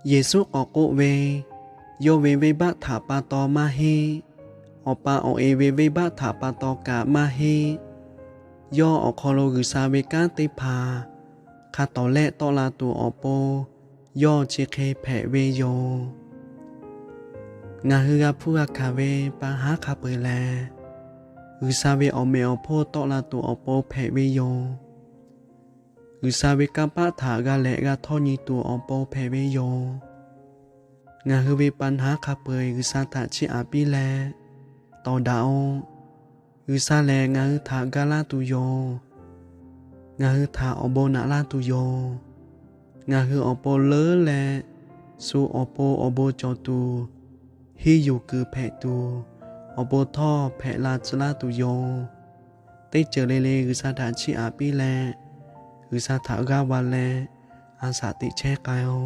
Yeˍsuˆ k'awꞈ k'oˆ ve, Yawˇ ve venˇbaˆ htaꞈ pa taw maˇ heˆ. Awˬ pa awˬ e ve venˇbaˆ htaꞈ pa taw kaꞈ maˇ heˆ. Yawˇ awˬ hk'aw lo G'uiˬsha ve kanˉ teˇ hpaˍ hk'a tawˍ lehˆ tawˆ la tuˬ awˬ pon yawˇ chi hk'e hpehꞈ ve yoˬ. Ngaˬ hui g'a hpuˇ g'a hkanˍ ve pa haˉ hk'a peu-eˬ lehˬ, G'uiˬsha ve awˬ meꞈ awˬ hponˇ tawˆ la tuˬ awˬ pon hpehꞈ ve yoˬ. G'uiˬsha ve kanˇ paˆ htaꞈ g'a lehꞈ g'a htawˇ nyi tuˬ awˬ pon hpehꞈ ve yoˬ. Ngaˬ hui ve pa haˉ hk'a peu-eˬ G'uiˬsha htaꞈ chiˇ aꞈ piˇ leh tawˍ daꞈ-oˬ. G'uiˬsha lehˬ ngaˬ hui htaꞈ ga laˇ tuˬ yoˬ. Ngaˬ hui htaꞈ awˬ bon naꞈ laˇ tuˬ yoˬ. Ngaˬ hui awˬ pon leuˉ leh, shu awˬ pon awˬ bon cawˬ tuˬ, henˇ yuˬ kuiˬ hpehꞈ tuˬ, awˬ bon htawˇ hpehꞈ la tcuh laˇ tuˬ yoˬ. Teˇ ceuˬ le le G'uiˬsha htaꞈ chiˇ aꞈ piˇ leh, G'uiˬsha htaꞈ g'aˇ va leh, a shaꞈ teꞈ chehˇ k'ai-o.